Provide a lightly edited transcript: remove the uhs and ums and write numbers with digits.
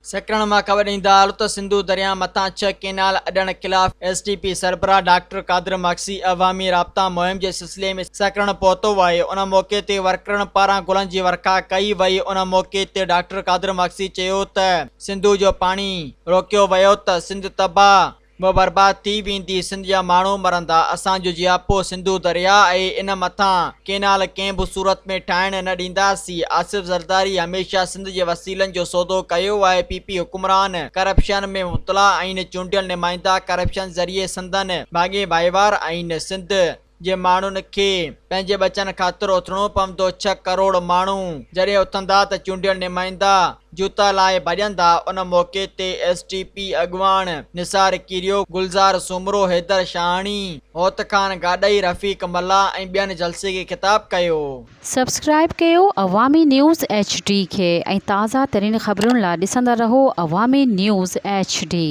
سڪرنڊ مان خبر ڏيندا هلو ته سنڌو درياهه مٿان ڇهه ڪينال اڏڻ خلاف ايس ٽي پي سربراهه ڊاڪٽر قادر مگسي عوامي رابطا مهم جي سلسلي ۾ سڪرنڊ پهتو آهي ان موقعي تي ورڪرن پاران گلن جي ورکا ڪئي وئي ان موقعي تي ڊاڪٽر قادر مگسي چيو ته سنڌو جو پاڻي روڪيو ويو ته سنڌ تباهه و برباد ٿي ويندي، سنڌ جا ماڻهو مرندا، اسان جو جياپو سنڌو درياء آهي، ان مٿان ڪينال ڪنهن به صورت ۾ ٺاهڻ نه ڏينداسين، آصف زرداري هميشه سنڌ جي وسيلن جو سودو ڪيو آهي، پي پي حڪمران ڪرپشن ۾ مبتلا آهن، چونڊيل نمائندا ڪرپشن ذريعي سندن ڀاڱي ڀائيوار آهن، سنڌ جي ماڻهن کي پنهنجي ٻچن خاطر اٿڻو پوندو، ڇهه ڪروڙ ماڻهو جڏهن اٿندا ته چونڊيل نمائندا جوتا لاهي ڀڄندا، ان موقعي تي ايس ٽي پي اڳواڻ نثار ڪيريو، گلزار سومرو، حيدر شاهاڻي، هوت خان گاڏهي، رفيق ملاح ۽ ٻين جلسي کي خطاب ڪيو. سبسڪرائيب ڪيو عوامي نيوز ايڇ ڊي کي ۽ تازه ترين خبرن لا ڏسندا رهو عوامي نيوز ايڇ ڊي.